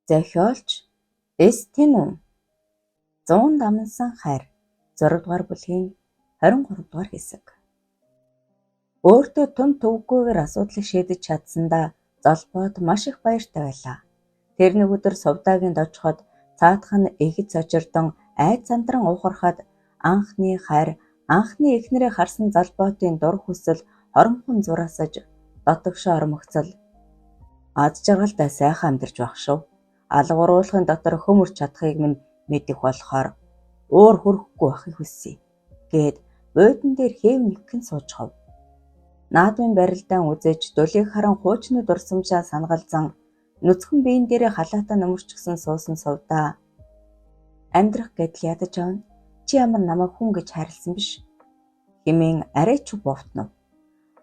Зохиолч Эстенүн. Зуун дамнасан хайр 6 дугаар бүлгийн 23 дугаар хэсэг. Өөртөө тун төвөггүйгээр асуудлыг шийдэж чадсандаа Золбоод маш их баяртай байлаа. Тэр нэг өдөр Сувдагийн дожход цаадах нь ихэд цочирдон айд сандран уухархад анхны хайр, анхны эхнэрээ харсан Золбоотын дур хүсэл хоромхон зураасаж дотогшоо ормогцол аз жаргалтай сайхан амьдарч байх шүү. Алга уруулахын дотор хөмөрч чадахыг минь мэдэх болохоор уур хөрөхгүй байхыг хүсье гээд буудан дээр хэв нэгхэн сууж хов. Наадмын барилдаан үзэж дулийг харан хуучны дурсамжаа санагалзан нүцгэн биен дээрээ халаатаа нөмөрчихсөн суусан Сувдаа амьдрах гэдэл ядаж авна. Чи ямар намайг хүн гэж хайрласан биш хэмээн арай ч бовтнов.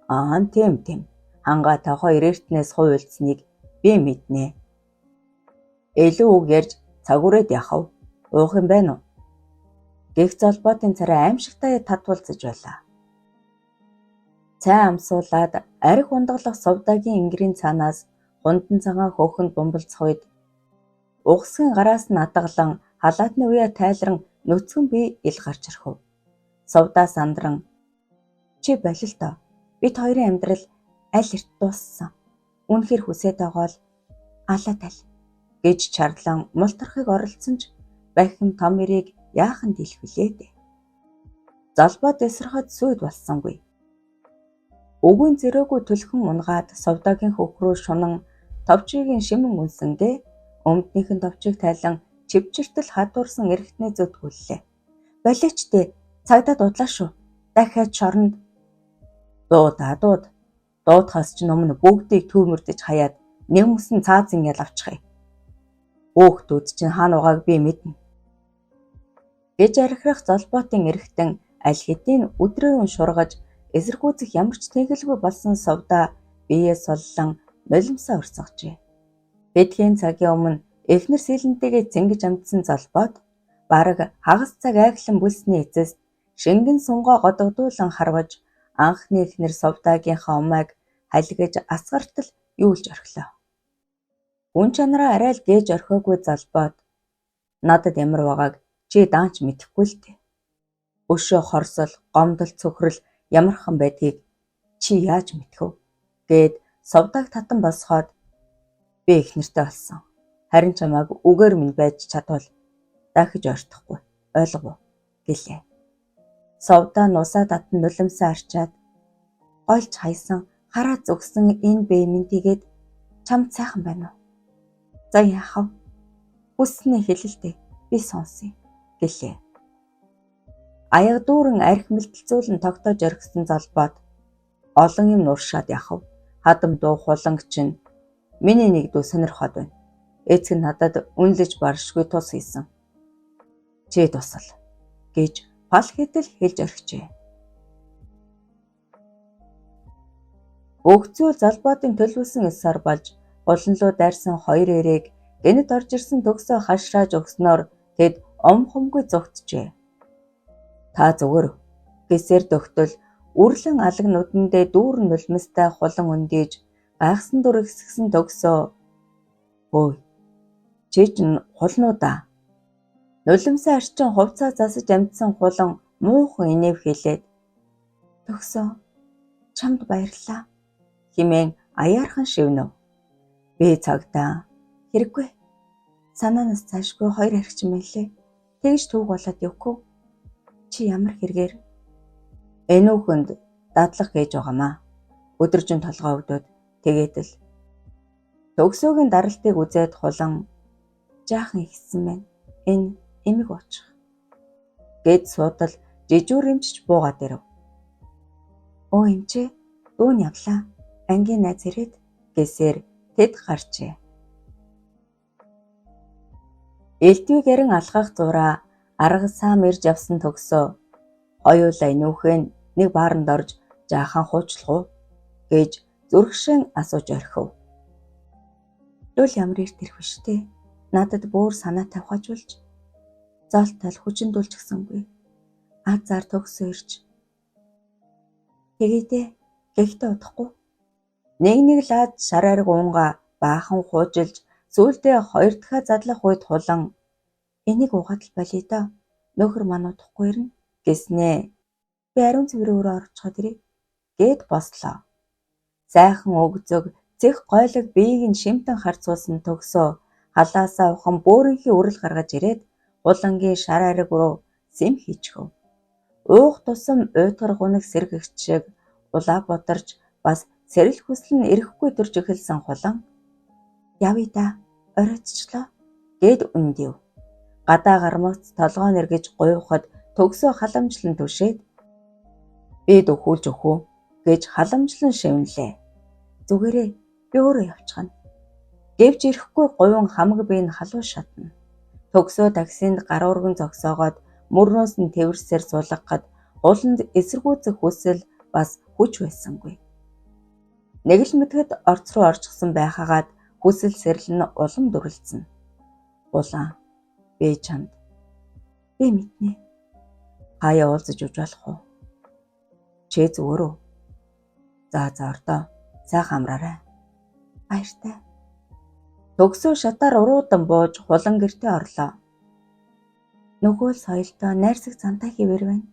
Аа, тийм тийм. Хангаа тохоо ирээртнээс хувь үлдсэнийг би мэднэ. Илүү үг ярьж цаг үрээд яхав. Уух юм байна уу? Гэх Золбоотын царай аимшигтай татвалзаж байлаа. Цай амсуулаад арх ундаглах Сувдагийн энгэрийн цаанаас хундан цагаан хөөхөнд бумбалцах үед угсгийн гараас нь адаглан халаатны уяа тайлран нүцгэн бие ил гарч ирэв. Сувдаа сандран чи болилтоо. Бид хоёрын амьдрал аль эрт дууссан. Үнэхээр хүсээд байгаа бол алаа тал гэж чарлан мултрахыг оролдсон ч бахим том эрийг яахан дийлэх вүлээ дээ. Золбоод эсрэхэд сүйд болсонгүй. Үгүйн зэрээгүй түлхэн унгаад Сувдагийн хөх рүү шунан товчийг шимэн үнсэндээ өмднийх нь товчийг тайлан чивчэртэл хадуурсан эрэгтний зүтгүүллээ. Болооч дээ, цагдаа дуудлаа шүү. Дахиад шоронд дуудаа дууд. Дуудахаас ч өмнө бүгдийг түүмэрдэж хаяад нэмсэн цаазын ял авчих юм. Хөөхтүүд чинь хаана байгааг би мэднэ гэж архирах Золбоотын эрэгтэн аль хэдийн өдрөөр нь шургаж эсэргүүцэх ямар ч тэнхэлгүй болсон Сувдаа биеэ суллан нулимсаа урсгажээ. Тэдхийн цагийн өмнө эхнэр сэлэнтэйгээ цэнгэж амжсан Золбоот бараг хагас цаг айхлан бүлсний эцэст шингэн сунгаа годогдуулан харваж анхны эхнэр Сувдаагийнхаа умайг халигж асгартал юулж орхилоо. Хүн чанараа арай л дээж орхиогүй Золбоот надад ямар байгааг чи даанч мэдэхгүй л дээ. Өшөө хорсол, гомдол, цөхрөл ямархан байдгийг чи яаж мэдэх вэ? Гээд Сувдааг татан босгоод би эхнэртэй болсон. Харин чамайг үгээр минь байж чадвал дахиж ойртохгүй. Ойлгов уу? Гэлээ. Сувдаа нусаа татан нулимсаа арчаад гольж хайсан хараа зүгсэн энэ бие минь тэгээд чамд сайхан байна уу? За яах вэ? Хүссэнээ хэлэлтэй би сонсъё гэлээ. Аяга дүүрэн арх мэлтэлзүүлэн тогтоож орхисон Золбоот олон юм нууршаад яах вэ? Хадам дуу хуланг чинь миний нэг дүү сонирхоод байна. Эцэг нь надад үнэлж баршгүй тус хийсэн. Чи тусал гэж пал хэдэл хэлж орхижээ. Бүх зүйл Золбоотын төлөвлөсөн ёсоор болж хулан руу дайрсан хоёр эрээг гэнэт орж ирсэн төгсөө хашрааж өгснөөр тэд ом хомгүй зугтжээ. Та зүгээр гэсээр дөхтөл үрлэн алаг нүдэндээ дүүрэн нулимстай хулан өндийж гайхсан дүр ихсгсэн төгсөө хөөе чи чинь хулнуудаа. Нулимсаа арчин хувцаа засаж амжсан хулан муухан инээв хэлээд төгсөө чамд баярлалаа хэмээн аяархан шивнэв. Би цагдаа хэрэггүй. Санаанаас цаашгүй хоёр архичин байлээ. Тэгж түүг болоод явгүй. Чи ямар хэрэгээр энэ үхэнд дадлах гэж байгаамаа. Өдөржин толгой өвдөд тэгээд л төгсөөгийн даралтыг үзээд хулан жаахан ихсэн байна. Энэ эмэг уучих гэд суудал жижүүр эмчж буугаад ирэв. Өө эмчээ дүүн явлаа. Ангийн найз ирээд гэсээр тэд гарчээ. Элдвийг ярин алхах зураа арга саам ирж явсан төгсөө хоёулаа энүүхэн нэг бааранд орж жаахан хуучлах уу гэж зүрхшэн асууж орхив. Лүл ямар эрт ирэх вэ штэ. Надад бүр санаа тавихажуулж зоолтол хүчин дүүлчихсэнгүй. Аз зар төгсөө ирж. Тэгээдээ гэхдээ удахгүй. Нэг нэг лаад шар ариг уунга баахан хуужилж Сүүлдээ хоёр дахь задлах үед Хулан энийг угаад л болъё доо. Нөхөр маань удахгүй ирнэ гэснээ. Би ариун цэврийн өрөө орчиход ирье гэд бослоо. Сайхан өгзөг цэх гойлог биеийг нь шимтэн харцуулсан Төгсөө халаасаа ухам бөөрөнхий үрэл гаргаж ирээд Хулангийн шар ариг руу сэм хийчихв. Уух тусам уйтгар гуниг сэргэгч шиг улаа бутарч бас сэрэл хүсэл нь ирэхгүй төрж эхэлсэн Хулан явъя да оройтчлоо гэд өндөв. Гадаа гармагц толгой нь эргэж гуйвахад Төгсөө халамжлан түшээд би дөхүүлж өгөх үү гэж халамжлан шивнэлээ. Зүгээрээ би өөрөө явчихна. Гэвч ирэхгүй говин хамаг бие нь халуун шатна. Төгсөө таксинд гар өргөн зогсоогоод мөрнөөс нь тэвэрсээр суулгахад Хуланд эсэргүүцэх хүсэл бас хүч байсангүй. Нэг л мэтгэд орц руу орчихсон байхаагаад хүсэл сэрэл нь улам дүрэлзэнэ. Улаан би чамд би мэднэ. Хаяа уулзаж үж болох уу? Чи зүгээр үү? За за ордоо. Сайхан амраарай. Баяртай. Төгсөө шатаар уруудан бууж Хулан гэртээ орлоо. Нөгөө л соёлтой найрсаг зантай хэвээр байна.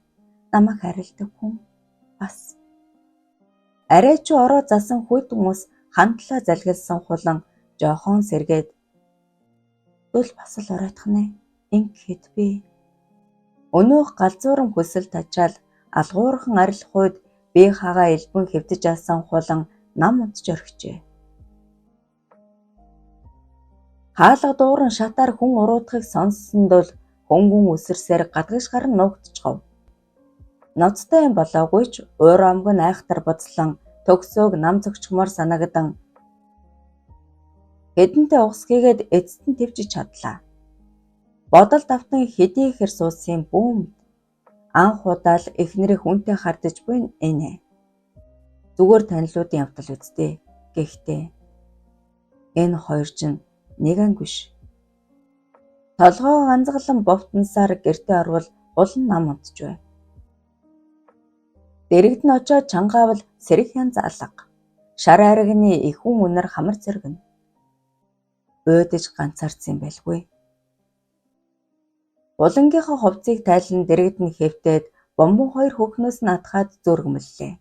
Намайг хайрладаг хүн бас. Арай ч ороо засан хүйтэн ус хандлаа залгилсан Хулан жоохон сэргээд дөл бас л оройтхнэ. Ингэхэд би өнөөх галзууран хүсэл тачаал алгуурхан арилах үед бие хагаа элбэн хэвтэж алсан Хулан нам унтж орхижээ. Хаалга дууран шатаар хүн уруутахыг сонссон дул хөнгөн үсэрсээр гадагш гаран нуугдчихов. Ноцтой юм болоогүй ч уур омг нь айхтар буцлан Төгсөөг нам зөгчмөр санагдан хэдэнтэй ухсгийгээд эцэст нь тэвчиж чадлаа. Бодол давтан хэдий ихээр суусан бүүмд анх удаа л эхнэрээ хүнтэй хардаж буй нь энэ. Зүгээр танилуудын явдал үсттэй. Гэхдээ энэ хоёр чинь нэг анги биш. Толгоо ганцгалан бовтонсаар гэртээ орвол Хулан нам унтж байв. Дэрэгд нь очоод чангаавал сэрэх янз алга. Шар аригны ихүүн үнэр хамар зэрэгнэ. Уйдаж ганцаардсан байлгүй. Хулангийнхаа хувцсыг тайлан дэрэгд нь хэвтээд бомбон хоёр хөхнөөс нь атгаад зөөргөмөллөө.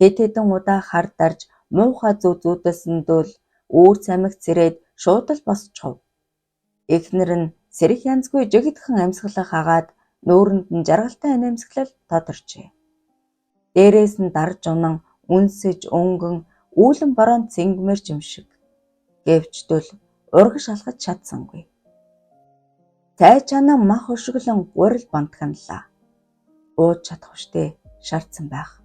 Хэд хэдэн удаа хар дарж муухай зүү зүүдэлсэн дөл үүр цамиг цэрээд шууд л босчихов. Эхнэр нь сэрэх янзгүй жигдхэн амьсгалах агаад нүүрэнд нь жаргалтай инээмсэглэл тодорчээ. Дээрээс нь дарж унан үнсэж өнгөн үүлэн бороонд цэнгмэр юм шиг. Гэвч дөл урагш алхаж чадсангүй. Цай чанаа мах өшөглөн гурил бантганлаа. Ууж чадах штэ шаардсан байх.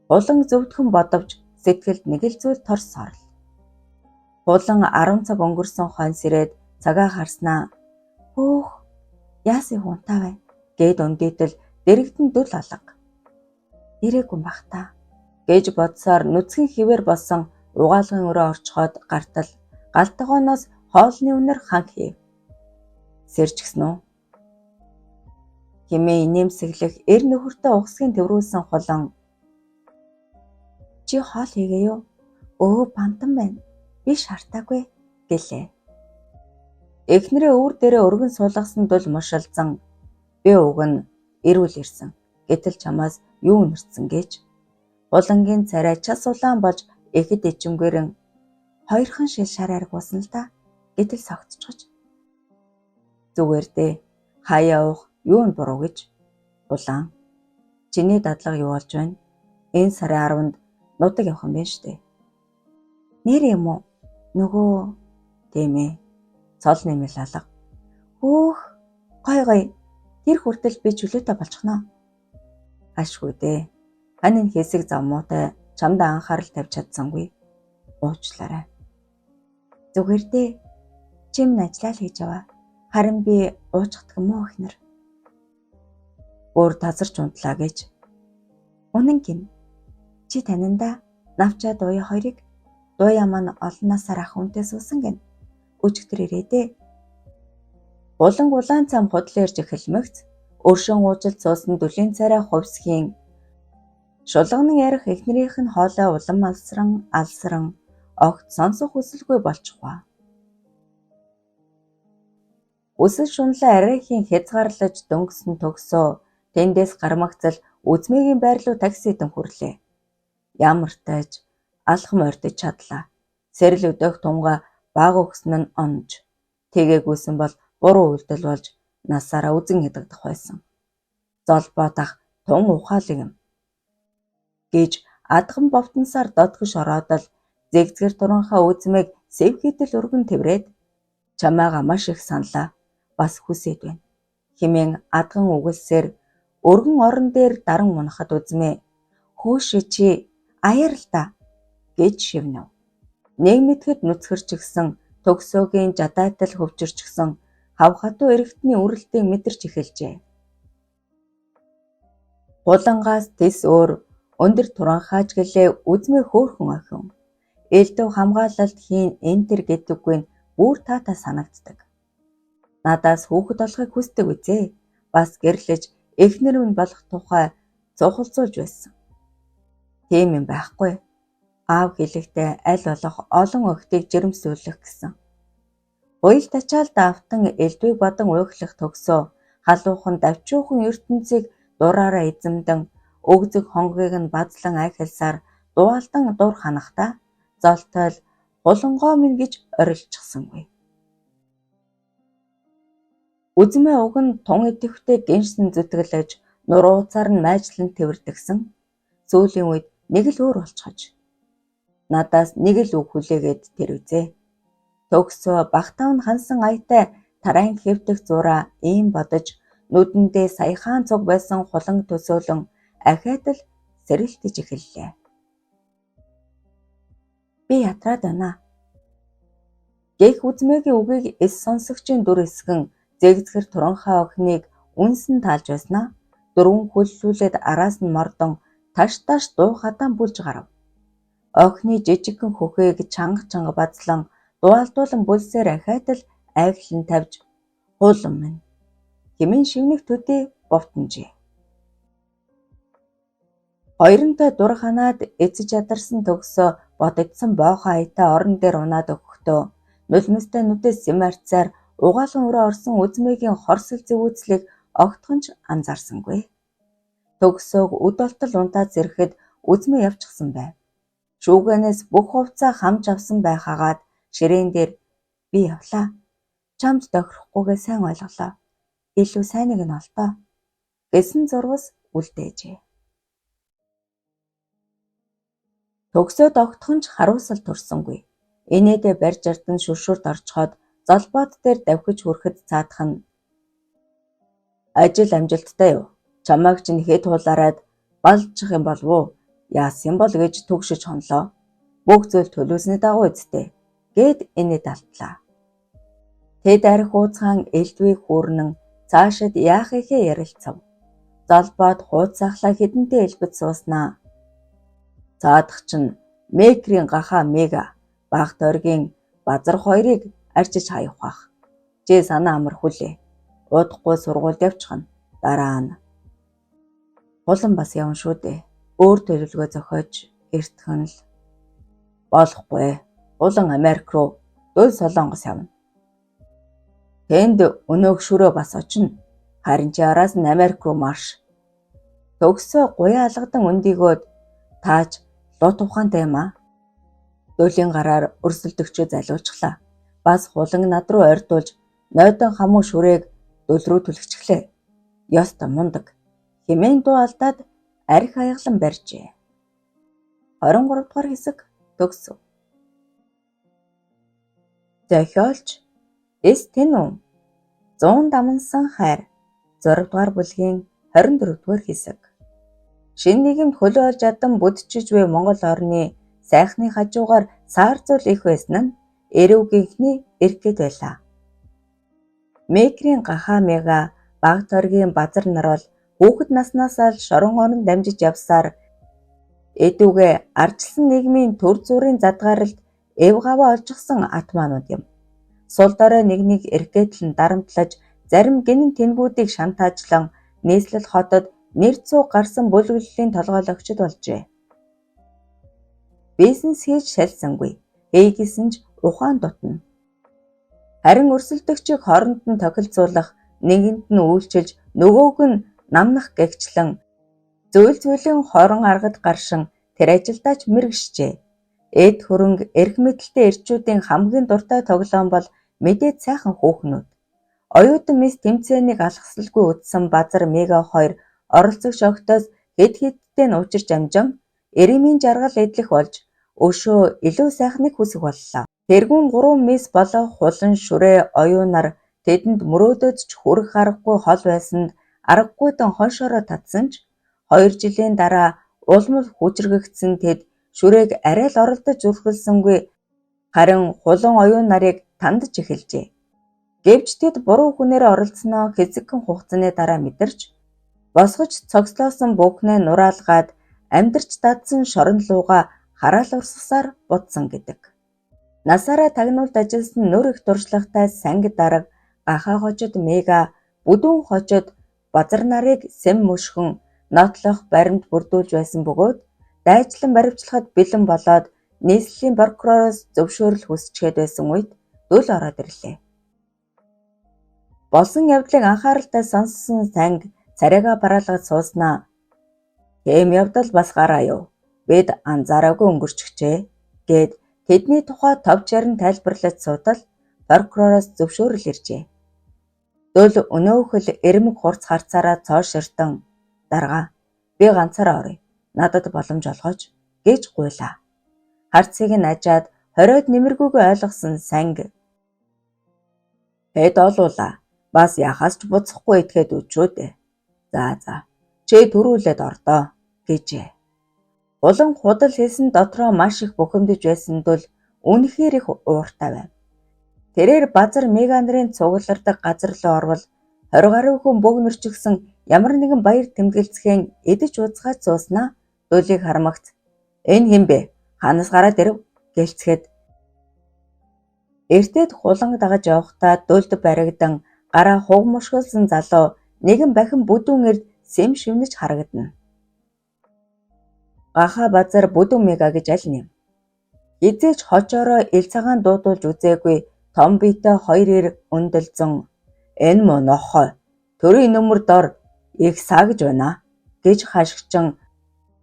Хулан зөвдхөн бодовч сэтгэлд нэг л зүйл торсоор л. Хулан 10 цаг өнгөрсөн хойно сэрээд цагаа харснаа хөөх яасан хунтаа вэ гэд өндийтэл дэрэгдэн дүл алга. Ирээгүй бах та гэж бодсоор нүцгэн хിവэр болсон угаалгын өрөө орчхоод гартал галтгооноос хоолны үнэр хан хийв. Сэрчгсэн үү? Химээ инээмсэглэх эр нөхөртөө угсгийн тэрврүүлсэн Хулан чи хоол хийгээ юу? Өө бантан байна. Би шаартаагүй гэлээ. Эхнэрээ өвөр дээрээ өргөн суулгасан дул мушилзан би уг нь эрүүл ирсэн. Гэтэл чамаас юу үнэртсэн гэж. Хулангийн царай час улаан болж ихэд ичимгээрэн хоёрхан шил шар ариг уусан л да. Гэтэл согтчихож. Зүгээр дээ. Хаяа уух юу нь буруу гэж. Улаан. Чиний дадлага юу болж байна? Энэ сарын 10-нд нутаг явах юм байна штэ. Нэр юм уу? Нөгөө тийм ээ. Цол нэмэл алга. Хөөх гой гой. Тэр хүртэл би чөлөөтэй болчихноо. Ашгүй дээ. Хань энэ хэсэг зам муутай чамд анхаарал тавьж чадсангүй. Уучлаарай. Зүгээр дээ. Чим ажиллаа л хийж яваа. Харин би уучгадаг юм уу эхнэр? Өөр тазарч унтлаа гэж. Үнэн гин. Чи танинда навчаа дуяа хоёрыг дуяа маань олон насаар ах хүнтэй суусан гин. Өчигдөр ирээдээ. Буланг улаан цам худал ярьж эхэлмэгц өршөн уужилт суусан дүлийн царай хувьсхийн шулганан ярих эхнэрийнх нь хоолой улам алсран алсран огт сонсох хүсэлгүй болчихваа. Үсэл шунлаа арайхийн хязгаарлаж дөнгөсөн Төгсөө тэндээс гармагцал Үзмээгийн байр руу таксидэн хүрлээ. Ямар тааж алхам ойртож чадлаа. Сэрэл өдөөх тунгаа баг өгсөн нь онж. Тэгээгүйсэн бол буруу үйлдэл болж насаараа үзэн ядагдах байсан. Золбоо дах тун ухаалаг юм гэж адган бовтонсоор додгош ороод л зэгзгэр туранхай Үзмээг сэвхийтэл өргөн тэврээд чамайгаа маш их саналаа, бас хүсээд байна хэмээн адган үгэлсээр өргөн орон дээр даран унахад Үзмээ хөөшөө чи аяар л даа гэж шивнэв. Нэг мэтгэд нүцгэрчихсэн Төгсөөгийн жадайтал хөвчөрчихсөн хав хатуу эрэгтний үрэлтийг мэдэрч эхэлжээ. Хулангаас тэс өөр өндөр туранхайч гэлээ Үзмээ хөөрхөн охин. Элдв хамгаалалт хийн энэ тэр гэдэггүй нь бүр таатай санагддаг. Надаас хүүхэд болохыг хүсдэг үзээ. Бас гэрлэж эхнэр минь болох тухай цухалзуулж байсан. Тийм юм байхгүй. Аав хэлэхдээ аль болох олон охидыг жирэмслүүлэх гэсэн. Уялд ачаалд автан элдвийг бодон уйхлах Төгсөө халуухан давчуухан ертөнцийг дураараа эзэмдэн өгзөг хонгогийг нь базлан айхалсаар дуалдан дур ханахдаа золтойл хулангоо минь гэж орилчихсангүй. Үзмээ уг нь тун идэвхтэй гиншсэн зүтгэлэж нурууцаар нь майжлан тэвэрдэгсэн. Сүүлийн үед нэг л өөр болчихож. Надаас нэг л үг хүлээгээд тэр үзээ. Төгсөө багтав нь хансан аятай тараан хэвтэх зураа ийм бодож нүдэндээ саяхан цуг байсан хулан төсөөлөн ахиад л сэрэлтэж эхэллээ. Би ятраад байна. Гэх Үзмээгийн үгийг эс сонсогчийн дүр эсгэн зэгзгэр туранхай охиныг үнсэн таалж байснаа дөрвөн хөллүүлээд араас нь мордон таш таш дуу хадаан бүлж гарав. Охины жижигхэн хөхийг чанга чанга базлан дуалдуулан бүлсээр ахиад л айглан тавьж хуулан минь хэмээн шивнэх төдий бовтонжээ. Хоёрынтой дур ханаад эцэж ядарсан Төгсөө бодогдсон боохоо аятай орон дээр унаад өгөхдөө нулимстай нүдээс сэм арцаар угаалган өрөө орсон Үзмээгийн хорсол зэвүүцлийг огтхон ч анзаарсангүй. Төгсөөг үд болтол унтаад зэрэхэд Үзмээ явчихсан байв. Шүүгэнээс бүх хувцаа хамж авсан байхаагаад ширээн дээр би явлаа. Чамд тохирохгүйгээ сайн ойлголоо. Илүү сайныг нь олдоо гэсэн зурвас үлдээжээ. Төгсөөд огтхон ч хариуцал төрсөнгүй. Инээдээ барьж ардан шүршүрт орчхоод золбоод дээр давхиж хүрэхэд цаадах нь ажил амжилттай юу? Чамайг чинь хэд хулаараад балжчих юм болов уу? Яасан юм бол гэж түгшиж хонлоо. Бүх зүйл төлөвлөсний дагуу үсттэй гэд инээд алтлаа. Тэд арх ууцхан элдвийг хүүрнэн цаашид яахыхээ ярилцав. Золбоод хууцаахлаа хэдэнтэй элбэт сууснаа. Цаадах чинь Мекрийн гахаа Мега баг тойргийн базар хоёрыг арчиж хаявах бах. Чи санаа амар хүлээ. Удахгүй сургуульд явчихна. Дараа нь. Хулан бас явна шүү дээ. Өөр төлөвлөгөө зохиож эртхэн л болохгүй. Хулан Америк руу дөл Солонгос явна. Тэнд өнөөх шүрөө бас очино. Харин чи араас нь Америк руу марш. Төгсөө гуяа алгадан өндийгөөд тааж лут ухаантай юм аа. Дөөлийн гараар өрсөлдөгчөө залиулчихлаа. Бас хулан над руу ойртуулж нойдон хамуу шүрээг дөл рүү түлхчихлээ. Ёстой мундаг хэмээн дуу алдаад арх аяглан барьжээ. 23 дугаар хэсэг төгсөв. Зохиолч Эс Тэнүү 100 дамнасан хайр 6 дугаар бүлгийн 24 дугаар хэсэг. Шинэ нийгэмд хөлөө олж адан бүдчиж буй Монгол орны сайхны хажуугаар саар зул их байсан нь эрүүгийнхний эрх гээд байлаа. Мекрийн гахаа мега баг торгийн базар нар бол хүүхэд наснаасаа л шорон орон дамжиж явсаар эдүгэ ардчилсан нийгмийн төр зүрийн задгаарлалд эв гаваа олжчихсан атмаанууд юм. Сул дорой нэг нэг эргээтлэн дарамтлаж зарим гинэн тэнгүүдийг шантаажлан нийслэл хотод нэр цуу гарсан бүлэглэлийн толгойлогчид болжээ. Бизнес хийж шалсангүй. Хий гэсэн ч ухаан дутна. Харин өрсөлдөгчийг хооронд нь тохилцуулах, нэгэнд нь үйлчилж, нөгөөг нь намнах гэгчлэн зүйл зүйлийн хорон аргад гаршин тэр ажилдаа ч мэргэшжээ. Эд хөрөнгө, эрх мэдэлтэй эрчүүдийн хамгийн дуртай тоглоом бол мэдээд сайхан хүүхнүүд. Оюутан мисс тэмцээнийг алгасалгүй үзсэн Базар Мега 2 оролцогч охидоос хэд хэдтэй нь учирч амжин Эремийн жаргал эдлэх болж өшөө илүү сайхныг хүсэх боллоо. Тэргүүн 3 мисс болоо хулан шүрээ оюунаар тэдэнд мөрөөдөөд ч хүрэх аргагүй хол байсанд аргагүйдэн хоншоороо татсан ч 2 жилийн дараа улмал хүчрхэгдсэн тэд шүрээг арай л оролдож зүрхлэсэнгүй, харин хулан оюун нарыг тандаж эхэлжээ. Гэвч тэд буруу хүнээр оролцсноо хэсэгхэн хугацааны дараа мэдэрч босгож цогцлоосон бүхнээ нураалгаад амьдарч дадсан шорон луугаа хараал урсгасаар будсан гэдэг. Насаараа тагнуулд ажилласан нүр их туршлагатай санги дарга Гахаа хожид Мега бүдүүн хожид Базар нарыг сэм мөшгөн нотлох баримт бүрдүүлж байсан бөгөөд дайчлан баривчлахад бэлэн болоод нийслэлийн прокуророос зөвшөөрөл хүсчихэд байсан үед дөл ороод ирлээ. Болсон явдлыг анхааралтай сонссон санги царайгаа бараалгаж сууснаа. "Тийм явдал бас гараа юу? Бид анзаараагүй өнгөрчихжээ" гээд тэдний тухай товч ярин тайлбарлаж суутал прокуророос зөвшөөрөл иржээ. Дөл өнөөхөл эрмэг хурц харцаараа цоо ширтэн "Дарга, би ганцаараа оръё. Надад боломж олгооч" гэж гуйлаа. Харцыг нь ажаад хориод нэмэргүйгээ ойлгосон санги "Хэд олуулаа. Бас яхаас ч буцахгүй итгэхэд үчүү дээ. За за. Чи түрүүлээд ордоо" гэжээ. Улан худал хэлсэн дотроо маш их бухимдаж байсан тул үнэхээр их ууртай байв. Тэрээр Базар Мега нарын цуглардаг газар руу орвол 20 гаруй хүн бөөгнөрчихсөн ямар нэгэн баяр тэмдэглэцгээн идэж ууцгааж сууснаа Дөлийг хармагц "Энэ хэн бэ? Хаанаас гараад ирэв?" гэлцгээд эртээд хуланг дагаж явахдаа дөлд баригдан гараа хуг мушгилсан залуу нэгэн бахин бүдүүн эрд сэм шивнэж харагдана. Гахаа Базар бүдүүн Мега гэж аль нэм. Хэзээ ч хожоороо ил цагаан дуудуулж үзээгүй том биетэй хоёр эр өндөлзөн "Энэ муу нохой төрийн нөмөр дор их сагж байна" гэж хашгичин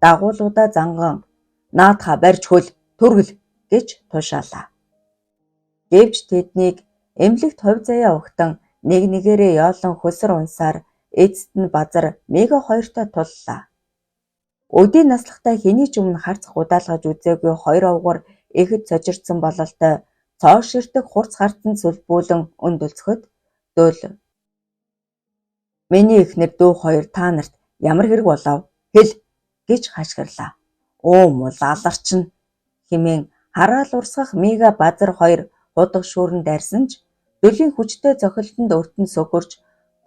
дагуулуудаа занган "Наадхаа барьж хөл түргэл" гэж тушаалаа. Гэвч тэднийг эмнэлэгт хувь заяа угтан нэг нэгээрээ яолон хөсөр унсаар эцэст нь Базар Мега хоёртой туллаа. Өдий наслахтай хэний ч өмнө харц гудаалгаж үзээгүй хоёр овгор ихэд сожирдсон бололтой цоо ширтэг хурц харцанд сүлбүүлэн өндөлцөхөд Дөл "Миний эхнэр дүү хоёр та нарт ямар хэрэг болов? Хэл" гэж хашгирлаа. "Өө мул аларчна" хэмээн хараал урсгах Мега Базар хоёр худах шүүрэн дайрсан чДөлийн хүчтэй цохилтонд өртөн сөхөрч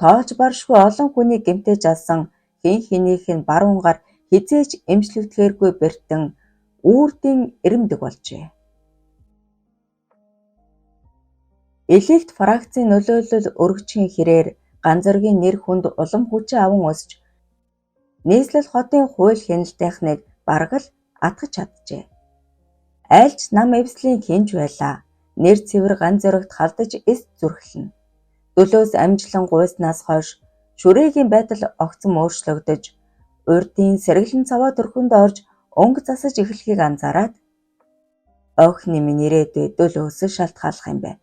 тоолж баршгүй олон хүний гэмтээж алсан хэн хэнийх нь баруун гар хэзээ ч эмчлэгдэхээргүй бэртэн үүрдийн эрэмдэг болжээ. Элигт фракцийн нөлөөлөл өргөжхийн хэрээр ган зоригийн нэр хүнд улам хүчээ аван өсч нийслэл хотын хууль хяналтайхныг бараг л атгаж чаджээ. Аль ч нам эвслийн хэн ч байлаа нэр цэвэр ган зоригт халдаж эс зүрхлэнэ. Дөлөөс амжилан гуйснаас хойш шүрээгийн байдал огцом өөрчлөгдөж урдын сэргэлэн цаваа төрхөнд орж өнгө засаж эхлэхийг анзаараад охины минь ирээдүй дөлөөс шалтгааллах юм байна.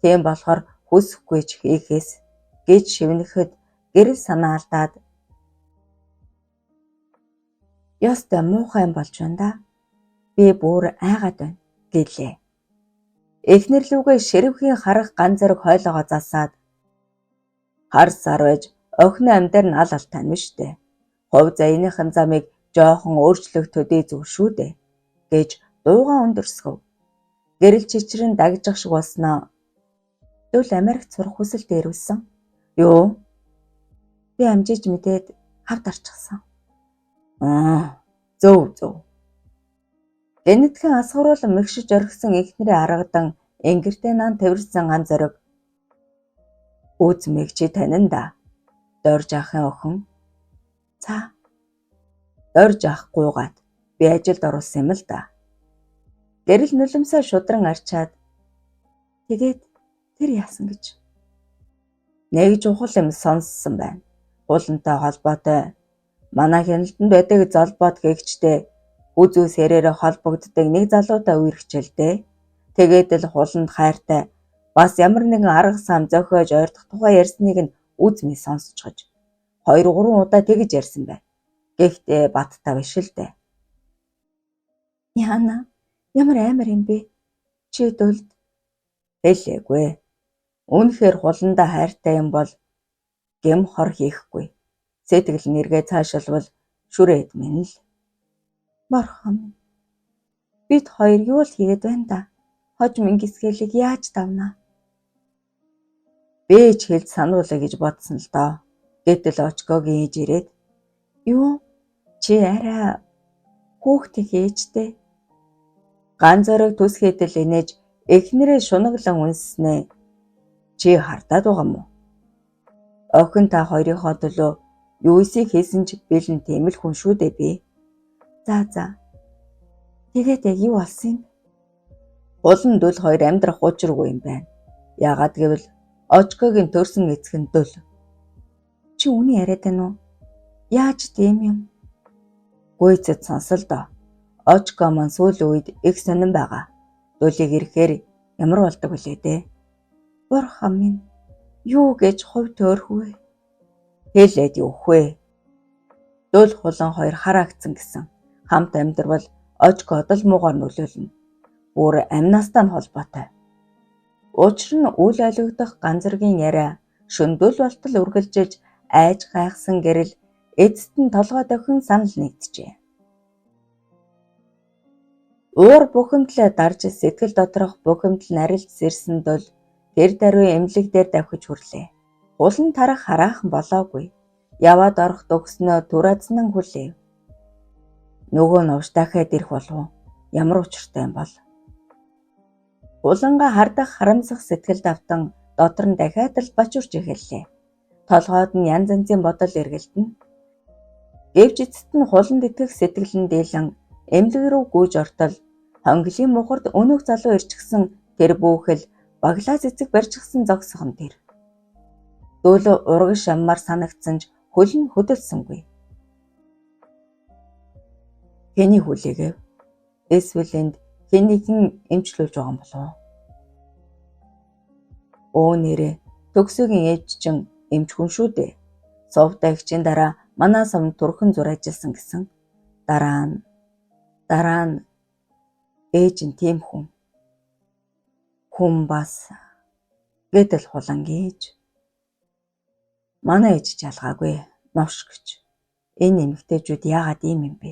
Тийм болохоор хүсэхгүй ч хийхээс гэж шивнэхэд гэрэл санаа алдаад ёстой муухай юм болж байна да. Би бүр айгаад байна гэлээ. Эхнэр лүүгээ ширвхийн харах ган зориг хойлоогоо засаад хар сар байж охины амьдар нь ал алтай нь штэ. Хувь заяаныхан замыг жоохон өөрчлөх төдий зүг шүү дээ гэж дуугаа өндөрсгөв. Гэрэл чичрэн дагжих шиг болсноо Дөл Америкт сурах хүсэл дээрүүлсэн. Юу? Би амжиж мэдээд хавд арчихсан. Аа, зөв зөв. Гэнэтхэн асгаруулан мэгшиж орхисон эхнэрээ аргадан энгэртэй наан тэрсэн ан зориг. Үзмэг чи танин да. Дорж ахын охин. За. Дорж ах гуйгаад би ажилд оруулсан юм л да. Гэрэл нулимсаа шудран арчаад тэгээд тэр яасан гэж. Нэг чухал юм сонссон байна. Хулантай холбоотой. Манай хяналтанд байдаг золбоод гэгчтэй хүзүү сэрээрээ холбогддог нэг залуутай үерхчээ л дээ. Тэгээд л хуланд хайртай бас ямар нэгэн арга сам зохиож ойртох тухай ярьсныг нь үзмий сонсчихож 2 3 удаа тэгж ярьсан байна. Гэхдээ баттай биш л дээ. Яна ямар аймар юм бэ? Чи дөлд хэлээгүй. Үнэхээр хуландаа хайртай юм бол гэм хор хийхгүй. Сэтгэл нь эргээ цаашилвал шүрээд минь л. Борхон минь. Бид хоёр юу л хийгээд байна да? Хож минь гисгэлийг яаж давнаа? Би ч хэлж сануулъя гэж бодсон л доо. Гэтэл Очкогийн ээж ирээд юу чи арай хүүхдийн ээжтэй. Ган зориг төсгээдэл инээж эхнэрээ шунаглан үнсснээ чи хардаад байгаа юм уу? Охин та хоёрынхоо төлөө юу эсийг хийсэн ч бэлэн тийм л хүн шүү дээ би. За за. Тэгээд яг юу болсон юм? Хулан дөл хоёр амьдрах учиргүй юм байна. Яагаад гэвэл Очкогийн төрсөн эцэг нь дөл. Чи үний яриад байна уу? Яаж тийм юм? Гүйцэд сонсол доо. Очко маань сүүлийн үед их сонин байгаа. Дөлийг ирэхээр ямар болдог вүлээ дээ? Бурхан минь юу гэж хувь төөрөх вэ? Хэлээд явах вэ? Дөл хулан хоёр хараагдсан гэсэн. Хамт амьдрвал Очкод л муугаар нөлөөлнө. Бүр амнастай нь холбоотой. Учир нь үл ойлгогдох ганцэргийн яриа шөнөдөл болтол үргэлжилж айж гайхсан гэрэл эцэст нь толгой дохин санал нэгджээ. Уур бухимдлаа дарж сэтгэл доторх бухимдал нарилж сэрсэн дол тэр даруй эмнэлэг дээр давхиж хүрлээ. Хулан тарах хараахан болоогүй. Яваад орох дөгснөө түразнан хүлээв. Нөгөө новш дахиад ирэх болов уу? Ямар учиртай юм бол? Хулангаа хардах харамсах сэтгэл давтан дотор нь дахиад л бочирч эхэллээ. Толгойд нь янз янзын бодол эргэлдэнэ. Гэвч эцэст нь хуланд итгэх сэтгэл нь дийлэн эмнэлэг рүү гүйж ортол хонглын мухард өнөөх залуу ирчихсэн тэр бүхэл баглаа цэцэг барьчихсан зогсохон тэр. Дөлөө урагш аммаар санагдсан ч хөл нь хөдөлсөнгүй. Хэний хүлээгэв? Эсвэл энд хэн нэгэн эмчлүүлж байгаа юм болов уу? Өө нэрээ төгсөгийн ээж чинь эмч хүн шүү дээ. Сувдай эгчийн дараа манай сумд түрхэн зур ажилласан гэсэн. Дараа нь ээж нь тийм хүн. Хүн бас гэтэл хулангийн ээж. Манай ээж ч ялгаагүй новш гэж. Энэ эмэгтэйчүүд яагаад ийм юм бэ?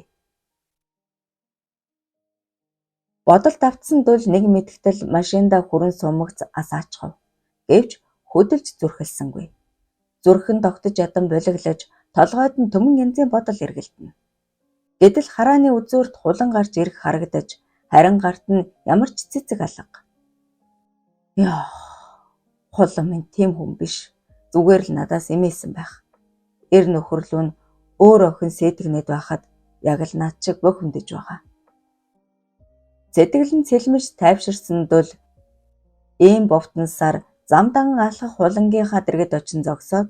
Бодолд автсан дөл нэг мэдгэтэл машиндаа хүрэн сумагц асаачхав. Гэвч хөдөлж зүрхэлсэнгүй. Зүрх нь тогтож ядан булиглаж толгойд нь түмэн янзын бодол эргэлдэнэ. Гэтэл харааны үзүүрт хулан гарч ирэх харагдаж харин гарт нь ямар ч цэцэг алга. Яах, хулан минь тийм хүн биш. Зүгээр л надаас эмээсэн байх. Эр нөхөрлөө нь өөр охин сэтгнэд байхад яг л над чиг бухимдаж байгаа. Сэтгэл нь сэлмэж тайвширсан дөл ийм бовтонсаар зам дан алхах хулангийнхаа дэргэд очин зогсоод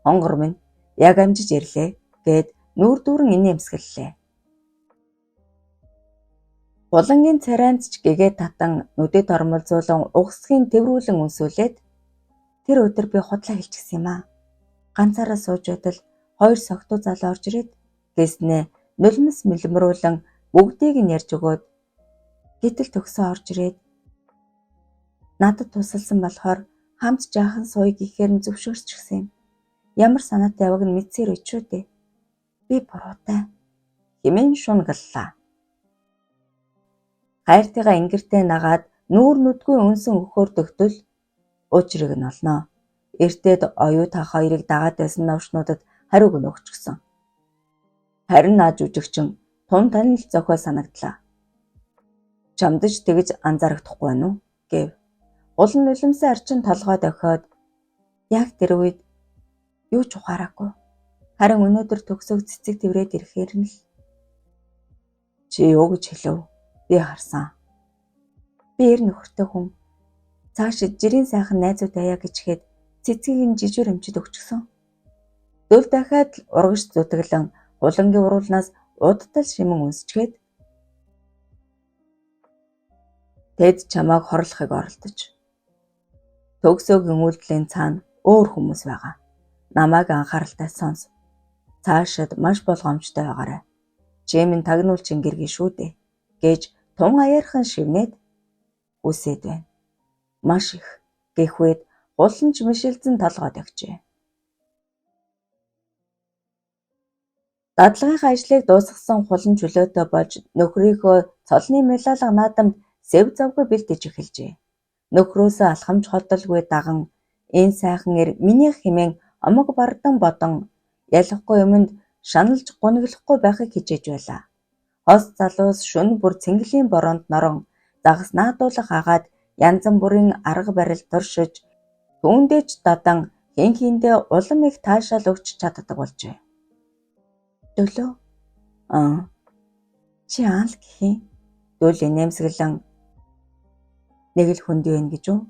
хонгор минь яг амжиж ирлээ гэд нүүр дүүрэн инээмсэглэлээ. Хулангийн царайнд ч гэгээ татан нүдэд тормолзуулан угсхийн тэврүүлэн үнсүүлээд тэр өдөр би худлаа хэлчихсэн юм аа. Ганцаараа сууж байтал хоёр согтуу залуу орж ирээд гэснээ нулимс мэлмрүүлэн бүгдийг нь ярьж өгөөд гэтэл төгсөө орж ирээд надад тусалсан болохоор хамт жаахан сууя гэхээр нь зөвшөөрчихсөн юм. Ямар санаатай яваг нь мэдсээр өчөө дээ. Би буруутай хэмээн шунаглалаа. Хайртайгаа ингэртэй нагаад нүүр нүдгүй үнсэн өгөхөөр дөгтөл учрыг нь олно. Эртээд оюу та хоёрыг дагаад байсан новшнуудад хариуг нь өгчихсөн. Харин наа жүжигчин тун танил зохиол санагдлаа. Чамд ч тэгж анзаарагдахгүй байна уу гэв. Улан нулимсан арчин толгой дохиод яг тэр үед юу ч ухаараагүй. Харин өнөөдөр төгсөг цэцэг тэврээд ирэхээр нь л чи юу гэж хэлв? Би харсан. Би эр нөхөртэй хүн. Цааш жирийн сайхан найзууд аяа гэж хэд цэцгийг нь жижүүр эмчид өгчихсөн. Дөл дахиад л урагш зүтгэлэн хулангийн уруулнаас удтал шимэн үнсчгээд тэд чамайг хорлохыг оролдож. Төгсөөгийн үйлдэлийн цаана өөр хүмүүс байгаа. Намайг анхааралтай сонс. Цаашид маш болгоомжтой байгаарай. Чи минь тагнуулчин гэргий шүү дээ гэж тун аяархан шивнээд үсээд байна. Маш их гэх үед хуланч мишилзэн толгой догжээ. Дадлагынхаа ажлыг дуусгасан хулан чөлөөтэй болж нөхрийнхөө цолны мелалга наадамд сэв завгүй бэлдэж эхэлжээ. Нөхрөөсөө алхамж холдолгүй даган энэ сайхан эр минийх хэмээн омог бардан бодон ялахгүй юмд шаналж гуниглахгүй байхыг хичээж байлаа. Хос залуус шөнө бүр цэнгэлийн бороонд норон загас наадуулах агаад янз бүрийн арга барил туршиж түүндээ ч дадан хэн хэндээ улам их таашаал өгч чаддаг болжээ. Дөлөө аа чи аал гэх юм. Дөл инээмсэглэн нэг л хүнд байна гэж үү?